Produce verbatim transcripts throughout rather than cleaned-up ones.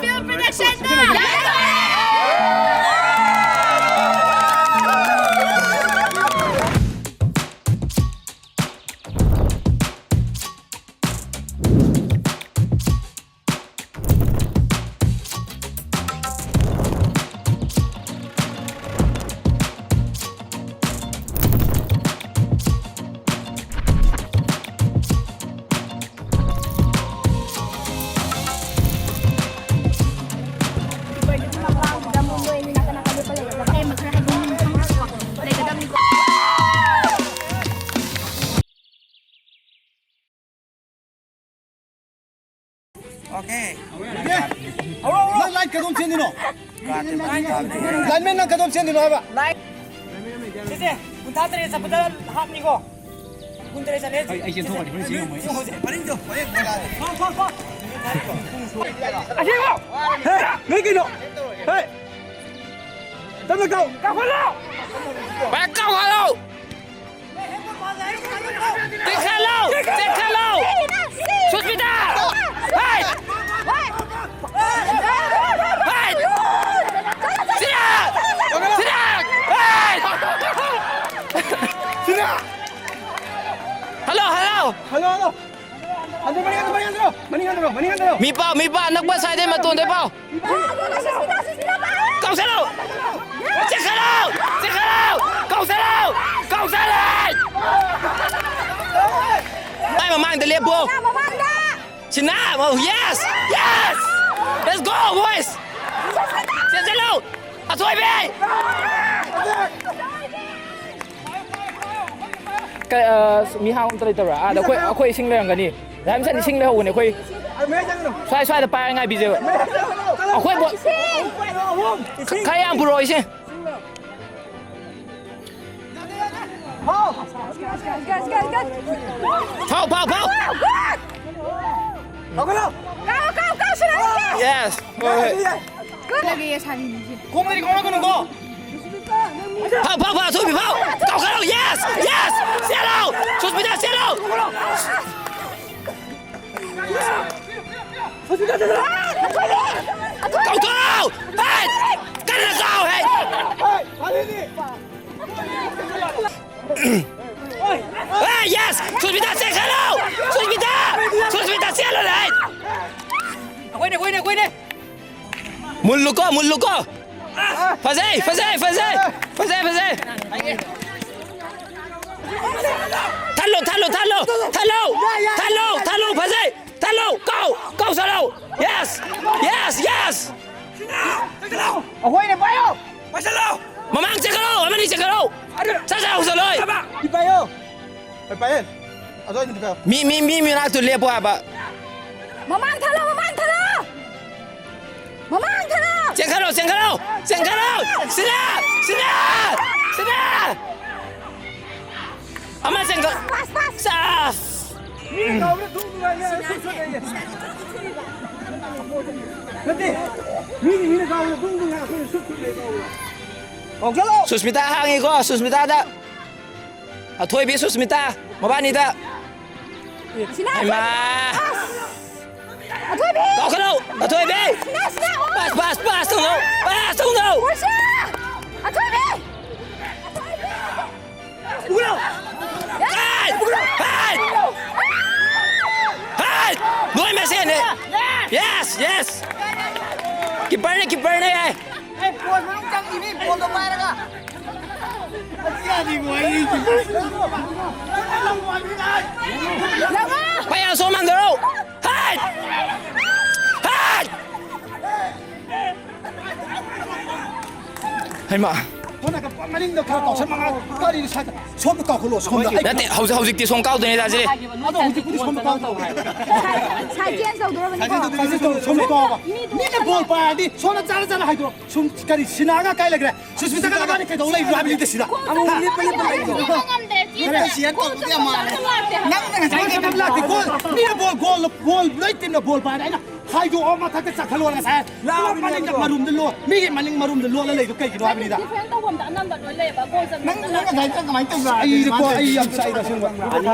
Film Production ꯅ! Okay. ꯍꯧꯔꯣ, ꯍꯧꯔꯣ꯫ ꯅꯪ line ꯀꯗꯣꯝ ꯆꯦꯟꯗꯣꯏꯅꯣ? Lineman ꯅꯪ ꯀꯗꯣꯝ ꯆꯦꯟꯗꯣꯏꯅꯣ ꯍꯥꯏꯕ? ꯁꯦ, ꯁꯦ, ꯀꯨꯟꯊ꯭ꯔꯥ ꯇꯔꯦꯠ ꯆꯠꯄꯗ ꯍꯥꯞꯅꯤꯀꯣ꯫ ꯀꯨꯟ ꯇꯔꯦꯠ ꯆꯠꯂꯦ꯫ ꯑꯩ, ꯑꯩ ꯆꯦꯟꯊꯣꯛꯈ꯭ꯔꯗꯤ ꯍꯣꯔꯦꯟ ꯆꯦꯟ ꯉꯝꯃꯣꯏ꯫ ꯆꯦꯟꯊꯣꯛꯁꯦ꯫ ꯃꯅꯤꯡꯗꯣ, ꯍꯣꯔꯦꯟ ꯒꯣꯜ ꯂꯥꯛꯑꯗꯤ꯫ ꯐꯥꯎ, ꯐꯥꯎ, ꯐꯥꯎ꯫ ꯑꯁꯦꯡꯕ? ꯍꯦ, ꯅꯣꯏ ꯀꯩꯅꯣ? ꯍꯦ! ꯇꯞꯅ ꯀꯥꯎ꯫ ꯀꯥꯎꯈꯠꯂꯣ! ꯚꯥꯏ, ꯀꯥꯎꯈꯠꯂꯣ! ꯆꯦꯟꯈꯠꯂꯣ! ꯆꯦꯟꯈꯠꯂꯣ! ꯁꯨꯁꯃꯤꯇꯥ! ꯍꯦ! ꯍꯦ! ꯁꯤꯔꯥ! ꯁꯤꯔꯥ! ꯍꯦ! ꯁꯤꯔꯥ! Hello, hello! Hello, hello! ꯑꯗꯨ ꯃꯅꯤꯡ ꯍꯟꯗ꯭ꯔꯣ, ꯃꯅꯤꯡ ꯍꯟꯗ꯭ꯔꯣ, ꯃꯅꯤꯡ ꯍꯟꯗ꯭ꯔꯣ, ꯃꯅꯤꯡ ꯍꯟꯗ꯭ꯔꯣ! ꯃꯤ ꯄꯥꯎ, ꯃꯤ ꯄꯥꯎ, ꯑꯅꯛꯄ ꯁ꯭ꯋꯥꯏꯗꯩ ꯃꯇꯣꯟꯗꯩ ꯄꯥꯎ! ꯀꯥꯎꯁꯜꯂꯣ! ꯆꯦꯟꯈꯠꯂꯣ! ꯆꯦꯟꯈꯠꯂꯣ! ꯀꯥꯎꯁꯜꯂꯣ! ꯀꯥꯎꯁꯜꯂꯦ! ꯃꯥꯏ ꯃꯃꯥꯡꯗ ꯂꯦꯞꯄꯣ! ꯁꯤꯅꯥ! Oh, yes! Yes! Let's go, boys! ꯆꯦꯟꯁꯤꯜꯂꯨ! ꯑꯊꯣꯏꯕꯤ! ꯀ-, ꯑ, ꯃꯤ ꯍꯥꯡꯕ ꯑꯝꯇ ꯂꯩꯇꯕ꯭ꯔꯥ? ꯑꯥꯗ ꯑꯩꯈꯣꯏ, ꯑꯩꯈꯣꯏ ꯏꯁꯤꯡ ꯂꯩꯔꯝꯒꯅꯤ꯫ ꯔꯥꯏꯝꯁꯟ ꯏꯁꯤꯡ ꯂꯩꯍꯧꯕꯅꯦ ꯑꯩꯈꯣꯏ꯫ ꯁ꯭ꯋꯥꯏ, ꯁ꯭ꯋꯥꯏꯗ ꯄꯥꯏꯔ ꯉꯥꯏꯕꯤꯁꯦꯕ꯫ ꯑꯩꯈꯣꯏ ꯕꯣ-, ꯈꯔ ꯌꯥꯝ ꯄꯨꯔꯛꯑꯣ ꯏꯁꯤꯡ꯫ ꯐꯥꯎ, ꯐꯥꯎ, ꯐꯥꯎ꯫ ꯀꯥꯎ, ꯀꯥꯎ, ꯀꯥꯎ, ꯁꯤꯔꯥ! Yes. ꯍꯣꯏ, ꯍꯣꯏ꯫ ꯀꯣꯟꯗꯒꯤ ꯁꯥꯔꯤꯅꯤꯁꯦ꯫ ꯀꯣꯟꯗꯒꯤ ꯀꯥꯎꯔꯛꯀꯅꯨꯀꯣ꯫ ꯐꯥꯎ, ꯐꯥꯎ, ꯐꯥꯎ, ꯊꯣꯏꯕꯤ, ꯐꯥꯎ꯫ ꯀꯥꯎꯈꯠꯂꯣ, yes, yes꯫ ꯆꯦꯜꯂꯣ꯫ ꯁꯨꯁꯃꯤꯇꯥ, ꯆꯦꯜꯂꯣ꯫ ꯁꯨꯁꯃꯤꯇꯥ, ꯆꯦꯜꯂꯣ꯫ ꯀꯟꯅ ꯀꯥꯎ ꯍꯦ! ꯑꯦ, ꯌꯦꯁ! ꯁꯨꯁꯃꯤꯇꯥ, ꯆꯦꯟꯈꯠꯂꯣ! ꯁꯨꯁꯃꯤꯇꯥ! ꯁꯨꯁꯃꯤꯇꯥ, ꯆꯦꯜꯂꯣ ꯍꯦ! ꯑꯩꯈꯣꯏꯅꯦ, ꯑꯩꯈꯣꯏꯅꯦ, ꯑꯩꯈꯣꯏꯅꯦ! ꯃꯨꯜꯂꯨꯀꯣ, ꯃꯨꯜꯂꯨꯀꯣ! ꯐꯖꯩ, ꯐꯖꯩ, ꯐꯖꯩ! ꯐꯖꯩ, ꯐꯖꯩ! ꯊꯜꯂꯣ, ꯊꯜꯂꯣ, ꯊꯜꯂꯣ! ꯊꯜꯂꯣ! ꯊꯜꯂꯣ, ꯊꯜꯂꯣ, ꯐꯖꯩ! ꯊꯜꯂꯣ! ꯀꯥꯎ! ꯀꯥꯎꯁꯜꯂꯣ! ꯌꯦꯁ! ꯌꯦꯁ! ꯌꯦꯁ! ꯑꯩꯈꯣꯏꯅꯦ, ꯄꯥꯏꯌꯣ! ꯄꯥꯏꯁꯜꯂꯣ! ꯃꯃꯥꯡ ꯆꯦꯟꯈꯠꯂꯣ! ꯑꯃꯅꯤ ꯆꯦꯟꯈꯠꯂꯣ! ꯁꯠ ꯁꯠ ꯍꯧꯖꯜꯂꯣ! ꯁꯤ ꯄꯥꯏꯌꯣ! ꯑꯩ ꯄꯥꯏꯌꯦ! ꯑꯗꯣ ꯑꯩ ꯄꯥꯏꯌꯣ! ꯃꯤ, ꯃꯤ, ꯃꯤ ꯃꯅꯥꯛꯇꯨ ꯂꯦꯞꯄꯣ ꯍꯥꯏꯕ! ꯃꯃꯥꯡ ꯊꯜꯂꯣ! ꯃꯃꯥꯡ ꯊꯜꯂꯣ! ꯃꯃꯥꯡ ꯊꯜꯂꯣ! ꯆꯦꯟꯈꯠꯂꯣ! ꯆꯦꯟꯈꯠꯂꯣ! ꯆꯦꯟꯈꯠꯂꯣ! ꯁꯤꯗ! ꯁꯤꯗ! ꯁꯤꯗ! ꯑꯃ ꯆꯦꯟꯈꯠ-, ꯄꯥꯁ, ꯄꯥꯁ! ꯆꯥꯁ! ꯃꯤꯅ ꯀꯥꯎꯕꯗ ꯗꯨꯡ ꯗꯨꯡ ꯍꯥꯏꯅ ꯁꯨꯠ ꯁꯨꯠ ꯂꯩꯌꯦ꯫ ꯅꯠꯇꯦ, ꯃꯤꯅ, ꯃꯤꯅ ꯀꯥꯎꯕꯗ ꯗꯨꯡ ꯗꯨꯡ ꯍꯥꯏꯅ ꯑꯩꯈꯣꯏꯅ ꯁꯨꯠ ꯁꯨꯠ ꯂꯩ ꯀꯥꯎꯕꯗ꯫ ꯀꯥꯎꯁꯜꯂꯣ! ꯁꯨꯁꯃꯤꯇꯥ ꯍꯥꯡꯉꯤꯀꯣ, ꯁꯨꯁꯃꯤꯇꯥꯗ꯫ ꯑꯊꯣꯏꯕꯤ ꯁꯨꯁꯃꯤꯇꯥ, ꯃꯕꯥꯅꯤꯗ꯫ ꯁꯤꯅꯥ! ꯍꯩꯃꯥ! ꯑꯁ! ꯑꯊꯣꯏꯕꯤ! ꯀꯥꯎꯈꯠꯂꯣ! ꯑꯊꯣꯏꯕꯤ! ꯁꯤꯅꯥ, ꯁꯤꯅꯥ, ꯑꯣ! ꯄꯥꯁ, ꯄꯥꯁ, ꯄꯥꯁ ꯇꯧꯅꯧ! ꯄꯥꯁ ꯇꯧꯅꯧ! ꯄꯣꯔꯁꯤꯌꯥ! ꯑꯊꯣꯏꯕꯤ! ꯍꯥꯏ! ꯍꯥꯏ! ꯍꯥꯏ! ꯅꯣꯏ ꯃꯁꯦꯟꯅꯦ! ꯌꯦꯁ! ꯌꯦꯁ! ꯀꯤꯄꯔꯅꯦ, ꯀꯤꯄꯔꯅꯦ! ꯑꯩ ꯕꯣꯜ ꯃꯅꯨꯡ ꯆꯪꯈꯤꯅꯤ, ꯕꯣꯜꯗꯣ ꯄꯥꯏꯔꯒ! ꯂꯪꯉꯣ! ꯄꯩꯁꯥ ꯁꯣꯝ ꯍꯟꯊꯔꯣ! ꯍꯥꯏ! ꯍꯥꯏ! ꯍꯩꯃꯥ! ꯁꯣꯝ ꯅꯥꯀꯟ ꯃꯅꯤꯡꯗ ꯈꯔ ꯀꯥꯎꯁꯟ ꯃꯉꯥ ꯀꯔꯤꯅꯣ ꯁꯥꯏ-, ꯁꯣꯝꯗ ꯀꯥꯎꯈꯠꯂꯣ, ꯁꯣꯝꯗ꯫ ꯅꯠꯇꯦ, ꯍꯧꯖꯤꯛ, ꯍꯧꯖꯤꯛꯇꯤ ꯁꯣꯝ ꯀꯥꯎꯗꯣꯏꯅꯦ, ꯇꯥꯁꯤꯔꯤ꯫ ꯑꯗꯣ ꯍꯧꯖꯤꯛꯄꯨꯗꯤ ꯁꯣꯝꯗ ꯀꯥꯎꯗꯧꯔꯦ꯫ ꯁꯥꯏ-, ꯁꯥꯏ ꯆꯦꯟꯖ ꯇꯧꯗꯣꯔꯕꯅꯤꯀꯣ꯫ ꯁꯥꯏ ꯆꯦꯟꯖ ꯇꯧꯗꯣꯔꯦ, ꯁꯣꯝꯗ ꯀꯥꯎꯕ꯫ ꯃꯤꯗꯣ ꯃꯤꯅ ꯕꯣꯜ ꯄꯥꯏꯔꯗꯤ ꯁꯣꯝꯗ ꯆꯥꯅ ꯆꯥꯅ ꯍꯥꯏꯗꯣꯔꯛꯑꯣ꯫ ꯁꯨꯝ ꯀꯔꯤ ꯁꯤꯅꯥꯒ ꯀꯥꯏ ꯂꯩꯈ꯭ꯔꯦ? ꯁꯨꯁꯃꯤꯇꯥꯒ ꯅꯕꯥꯅꯤ ꯀꯩꯗꯧ ꯂꯩꯕ꯭ꯔꯣ ꯍꯥꯏꯕꯅꯤꯗ ꯁꯤꯗ? ꯑꯃꯨꯛ ꯂꯤꯞꯄ ꯂꯤꯞꯄ ꯂꯩꯗꯣ꯫ ꯉꯝꯗꯦ, ꯆꯦꯟ-, ꯈꯔ ꯆꯦꯟ ꯀꯣꯜ ꯇꯧꯕꯗꯤ ꯌꯥꯝ ꯃꯥꯜꯂꯦ꯫ ꯆꯪꯕ ꯂꯥꯛꯇꯦ ꯍꯥꯏꯕ꯫ ꯅꯪꯅ ꯉꯁꯥꯏ ꯀꯩꯅꯣ ꯂꯥꯛꯇꯦ, ꯒꯣꯜ, ꯃꯤꯅ ꯕꯣꯜ, ꯒꯣꯜ, ꯒꯣꯜ, ꯂꯣꯏ ꯇꯤꯝꯅ ꯕꯣꯜ ꯄꯥꯏꯔꯦ, ꯑꯩꯅ ꯍꯥꯏꯗꯣꯛꯑꯣ, ꯃꯊꯛꯇ ꯆꯠꯈꯠꯂꯣ ꯉꯁꯥꯏ꯫ ꯂꯥꯛꯑꯕꯅꯤ ꯃꯅꯤꯡꯗ ꯅꯪꯗꯣ꯫ ꯃꯔꯨꯝꯗ ꯂꯣ-, ꯃꯤꯒꯤ ꯃꯅꯤꯡ ꯃꯔꯨꯝꯗ ꯂꯣꯠꯂ ꯂꯩꯗꯣ ꯀꯩꯒꯤꯅꯣ ꯍꯥꯏꯕꯅꯤꯗ꯫ ꯗꯤꯐꯦꯟ ꯇꯧꯐꯝꯗ ꯑꯅꯝꯕ ꯂꯣꯏ ꯂꯩꯌꯦꯕ꯫ ꯒꯣꯜ ꯅꯪ, ꯆꯟꯕꯗ ꯅꯪ ꯉꯁꯥꯏ ꯅꯪ ꯀꯃꯥꯏꯅ ꯇꯧꯕ? ꯑꯩꯗꯤꯀꯣ, ꯑꯩ ꯌꯥꯝ ꯆꯥꯛꯏꯗ ꯑꯁꯦꯡꯕ꯫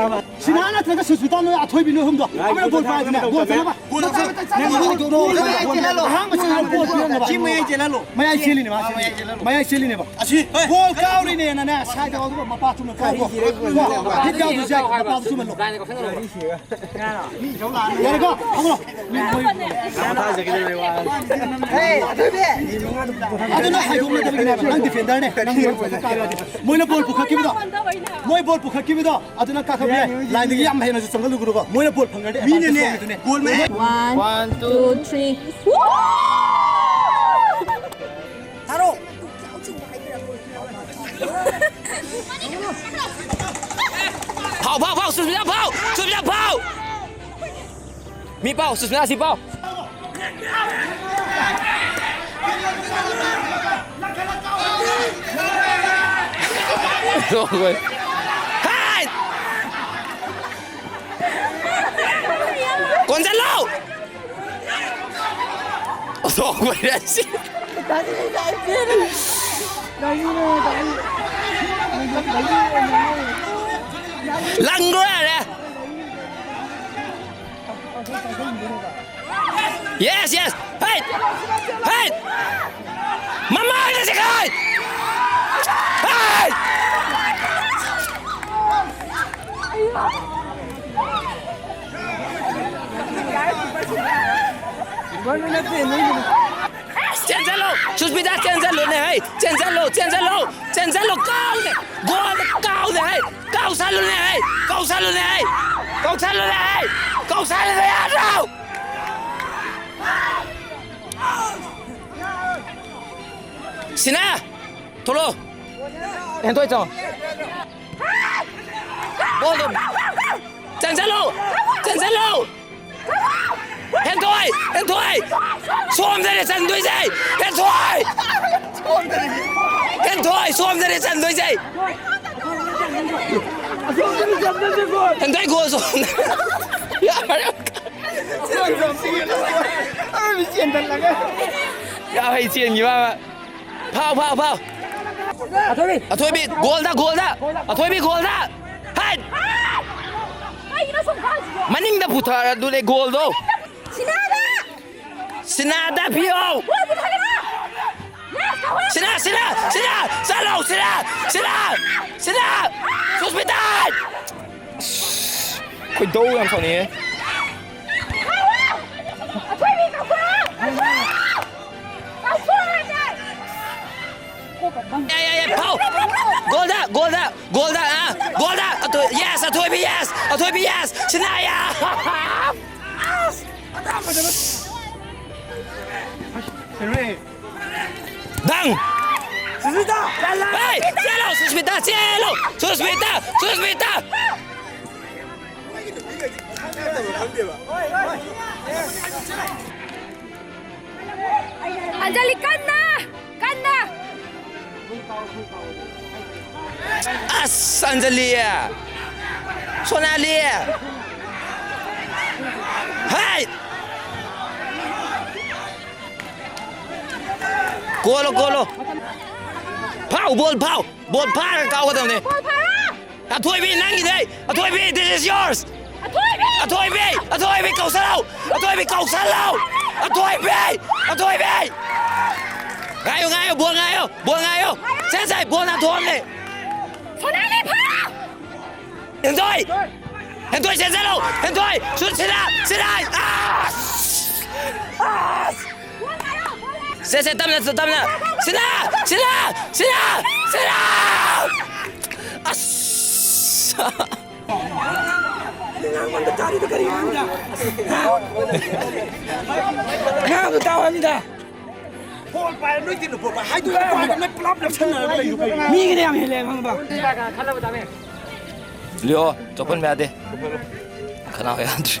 ꯁꯤꯅꯥ ꯅꯠꯇ꯭ꯔꯒ ꯁꯨꯁꯃꯤꯇꯥ ꯅꯣꯏ ꯑꯊꯣꯏꯕꯤ ꯅꯣꯏ ꯑꯍꯨꯝꯗꯣ꯫ ꯑꯃꯅ ꯕꯣꯜ ꯄꯥꯏꯗꯅ ꯒꯣꯜ ꯆꯟꯅꯕ꯫ ꯅꯪ ꯃꯌꯥꯏ ꯆꯦꯜꯍꯜꯂꯣ꯫ ꯑꯍꯥꯟꯕ ꯁꯤꯅꯥ ꯕꯣꯜ ꯄꯤꯔꯝꯅꯕ꯫ ꯁꯤ ꯃꯌꯥꯏ ꯆꯦꯜꯍꯜꯂꯣ꯫ ꯃꯌꯥꯏ ꯆꯦꯜꯂꯤꯅꯦ ꯃꯥ, ꯃꯌꯥꯏ ꯆꯦꯜꯍꯜꯂꯣ꯫ ꯃꯌꯥꯏ ꯆꯦꯜꯂꯤꯅꯦꯕ꯫ ꯑꯁꯤ ꯕꯣꯜ ꯀꯥꯎꯔꯤꯅꯦꯅꯦ ꯁꯥꯏꯗ ꯃꯄꯥ ꯆꯨꯝꯅ ꯀꯥꯎꯀꯣ꯫ ꯍꯤꯠ ꯌꯥꯎꯗ꯭ꯔꯁꯨ ꯌꯥꯏ, ꯃꯄꯥ ꯆꯨꯝꯍꯜꯂꯣ꯫ ꯌꯥꯔꯦꯀꯣ? ꯍꯧꯔꯣ꯫ ꯑꯗꯨꯅ ꯍꯥꯏꯗꯣꯛꯅꯗꯕꯒꯤꯅꯦ ꯍꯥꯏꯕ꯫ ꯅꯪ ꯗꯤꯐꯦꯟꯗꯔꯅꯦ꯫ ꯅꯪ ꯃꯣꯏꯅ ꯕꯣꯜ ꯄꯨꯈꯠꯈꯤꯕꯗꯣ, ꯃꯣꯏ ꯕꯣꯜ ꯄꯨꯈꯠꯈꯤꯕꯗꯣ, ꯑꯗꯨꯅ ꯀꯥꯈꯠꯄ ꯌꯥꯏ꯫ ꯂꯥꯏꯟꯗꯒꯤ ꯌꯥꯝ ꯍꯦꯟꯅꯁꯨ ꯆꯪꯍꯜꯂꯨꯒꯅꯨꯀꯣ꯫ ꯃꯣꯏꯅ ꯕꯣꯜ ꯐꯪꯉꯗꯤ ꯃꯤꯅꯅꯦ, ꯑꯦꯗꯚꯥꯟꯇꯦꯖ ꯂꯧꯔꯤꯗꯨꯅꯦ꯫ ꯒꯣꯜ ꯃꯌꯥ One, two, three. ꯊꯥꯔꯣ꯫ ꯐꯥꯎ, ꯐꯥꯎ, ꯐꯥꯎ, ꯁꯨꯁꯃꯤꯇꯥ, ꯐꯥꯎ! ꯁꯨꯁꯃꯤꯇꯥ, ꯐꯥꯎ! ꯃꯤ ꯄꯥꯎ, ꯁꯨꯁꯃꯤꯇꯥ, ꯁꯤ ꯄꯥꯎ! ꯍꯥꯏ! ꯀꯣꯟꯁꯤꯜꯂꯣ! ꯑꯣꯟꯊꯣꯛꯄꯅꯤ ꯑꯁꯤ꯫ ꯂꯪꯈ꯭ꯔꯣ ꯌꯥꯔꯦ꯫ Yes, yes. Hey! Hey! ꯃꯃꯥꯏꯗ ꯆꯤꯈꯥꯏ! Hey! ꯆꯦꯟꯁꯤꯜꯂꯨ! Susmita, ꯆꯦꯟꯁꯤꯜꯂꯨꯅꯦ, ꯍꯩ! ꯆꯦꯟꯁꯤꯜꯂꯨ, ꯆꯦꯟꯁꯤꯜꯂꯨ, ꯆꯦꯟꯁꯤꯜꯂꯨ! ꯀꯥꯎꯅꯦ! ꯒꯣꯜꯗ ꯀꯥꯎꯅꯦ, ꯍꯩ! ꯀꯥꯎꯁꯜꯂꯨꯅꯦ, ꯍꯩ! ꯀꯥꯎꯁꯜꯂꯨꯅꯦ, ꯍꯩ! ꯀꯥꯎꯁꯜꯂꯨꯅꯦ, ꯍꯩ! ꯀꯥꯎꯁꯜꯂꯨꯅꯦ ꯌꯥꯗ꯭ꯔꯣ? ꯁꯤꯅꯥ! ꯊꯣꯛꯂꯛꯑꯣ! ꯍꯦꯟꯊꯣꯏ ꯆꯪꯉꯣ! ꯕꯣꯜꯗꯣ! ꯆꯦꯟꯁꯤꯜꯂꯨ! ꯆꯦꯟꯁꯤꯜꯂꯨ! ꯍꯦꯟꯊꯣꯏ! ꯍꯦꯟꯊꯣꯏ! ꯁꯣꯝꯗꯅꯦ ꯆꯟꯗꯣꯏꯁꯦ! ꯍꯦꯟꯊꯣꯏ! ꯍꯦꯟꯊꯣꯏ! ꯁꯣꯝꯗꯅꯦ ꯆꯟꯗꯣꯏꯁꯦ! ꯍꯦꯟꯊꯣꯏ ꯒꯣꯜ ꯁꯣꯝꯗ! ꯌꯥꯔꯦ! ꯑꯔꯣꯏꯕ ꯆꯦꯟꯊꯠꯂꯒ꯫ ꯌꯥꯝ ꯍꯩ ꯆꯦꯟꯈꯤꯕ ꯑꯃ꯫ ꯐꯥꯎ, ꯐꯥꯎ, ꯐꯥꯎ꯫ ꯑꯊꯣꯏꯕꯤ꯫ ꯑꯊꯣꯏꯕꯤ, ꯒꯣꯜꯗ, ꯒꯣꯜꯗ꯫ ꯑꯊꯣꯏꯕꯤ, ꯒꯣꯜꯗ꯫ ꯍꯥꯏ! ꯀꯩꯒꯤꯅꯣ ꯁꯨꯝ ꯀꯥꯏꯁꯤꯕꯣ? ꯃꯅꯤꯡꯗ ꯄꯨꯊꯔꯗꯨꯅꯦ ꯒꯣꯜꯗꯣ꯫ ꯁꯤꯅꯥꯗ! ꯁꯤꯅꯥꯗ ꯄꯤꯌꯣ! ꯒꯣꯜ ꯄꯨꯊꯔꯦ! ꯌꯦꯁ, ꯇꯧꯍꯧꯔꯦ! ꯁꯤꯅꯥ, ꯁꯤꯅꯥ, ꯁꯤꯅꯥ! ꯆꯠꯂꯣ, ꯁꯤꯅꯥ! ꯁꯤꯅꯥ! ꯁꯤꯅꯥ! ꯁꯨꯁꯃꯤꯇꯥ! ꯑꯁ, ꯈꯣꯏꯗꯧ ꯌꯥꯝ ꯁꯥꯎꯅꯤꯡꯉꯦ꯫ ꯌꯥꯏ, ꯌꯥꯏ, ꯌꯥꯏ, ꯐꯥꯎ! ꯒꯣꯜꯗ, ꯒꯣꯜꯗ, ꯒꯣꯜꯗ, ꯑꯥ, ꯒꯣꯜꯗ! ꯑꯊꯣꯏ-, ꯌꯦꯁ, ꯑꯊꯣꯏꯕꯤ, ꯌꯦꯁ! ꯑꯊꯣꯏꯕꯤ, ꯌꯦꯁ! ꯁꯤꯅꯥ, ꯌꯥ! ꯗꯪ! ꯁꯨꯁꯃꯤꯇꯥ! ꯍꯦ! ꯆꯦꯜꯂꯣ, ꯁꯨꯁꯃꯤꯇꯥ, ꯆꯦꯜꯂꯣ! ꯁꯨꯁꯃꯤꯇꯥ! ꯁꯨꯁꯃꯤꯇꯥ! ꯑꯟꯖꯂꯤ, ꯀꯟꯅ! ꯀꯟꯅ! ꯑꯁ, ꯑꯟꯖꯂꯤ! ꯁꯣꯅꯥꯂꯤ! ꯍꯥꯏ! ꯀꯣꯜꯂꯣ, ꯀꯣꯜꯂꯣ! ꯐꯥꯎ, ꯕꯣꯜ ꯐꯥꯎ! ꯕꯣꯜ ꯐꯥꯔꯒ ꯀꯥꯎꯒꯗꯕꯅꯦ! ꯕꯣꯜ ꯐꯥꯔꯣ! ꯑꯊꯣꯏꯕꯤ, ꯅꯪꯒꯤꯅꯦ! ꯑꯊꯣꯏꯕꯤ, this is yours! ꯑꯊꯣꯏꯕꯤ! ꯑꯊꯣꯏꯕꯤ! ꯑꯊꯣꯏꯕꯤ, ꯀꯧꯁꯜꯂꯣ! ꯑꯊꯣꯏꯕꯤ, ꯀꯧꯁꯜꯂꯣ! ꯑꯊꯣꯏꯕꯤ! ꯑꯊꯣꯏꯕꯤ! ꯉꯥꯏꯌꯨ, ꯉꯥꯏꯌꯨ, ꯕꯣꯜ ꯉꯥꯏꯌꯨ! ꯕꯣꯜ ꯉꯥꯏꯌꯨ! ꯁꯦ, ꯁꯦ, ꯕꯣꯜ ꯅꯥꯟꯊꯣꯛꯑꯝꯅꯦ! ꯁꯣꯅꯥꯂꯤ, ꯐꯥꯔꯣ! ꯍꯦꯟꯊꯣꯏ! ꯍꯦꯟꯊꯣꯏ, ꯆꯦꯟꯁꯤꯜꯂꯣ! ꯍꯦꯟꯊꯣꯏ! ꯁꯨꯠ, ꯁꯤꯔꯥ! ꯁꯤꯔꯥ! ꯑꯁ! ꯑꯁ! ꯁꯦ, ꯁꯦ, ꯇꯞꯅ, ꯇꯞꯅ! ꯁꯤꯔꯥ! ꯁꯤꯔꯥ! ꯁꯤꯔꯥ! ꯁꯤꯔꯥ! ꯑꯁ! ꯉꯥꯡꯕ ꯇꯥꯔꯤꯗꯣ ꯀꯔꯤꯅꯣ ꯍꯥꯏꯕꯅꯤꯗ? ꯉꯥꯡꯕ ꯇꯥꯎ ꯍꯥꯏꯕꯅꯤꯗ꯫ ꯕꯣꯜ ꯄꯥꯏꯔ ꯅꯣꯏ ꯇꯤꯝꯅ ꯕꯣꯜ ꯄꯥꯏ ꯍꯥꯏꯗꯣꯛꯑꯣ ꯍꯥꯏꯕ ꯅꯣꯏ ꯄꯨꯂꯞ ꯅꯞꯁꯟꯅꯔꯒ ꯂꯩꯗꯣ ꯀꯩꯅꯣ? ꯃꯤꯒꯤꯅ ꯌꯥꯝ ꯍꯦꯜꯂꯦ ꯈꯪꯉꯕ? ꯂꯤꯑꯣ, ꯆꯣꯞꯍꯟꯕ ꯌꯥꯗꯦ꯫ ꯈꯅꯥꯎ ꯌꯥꯗ꯭ꯔꯦ꯫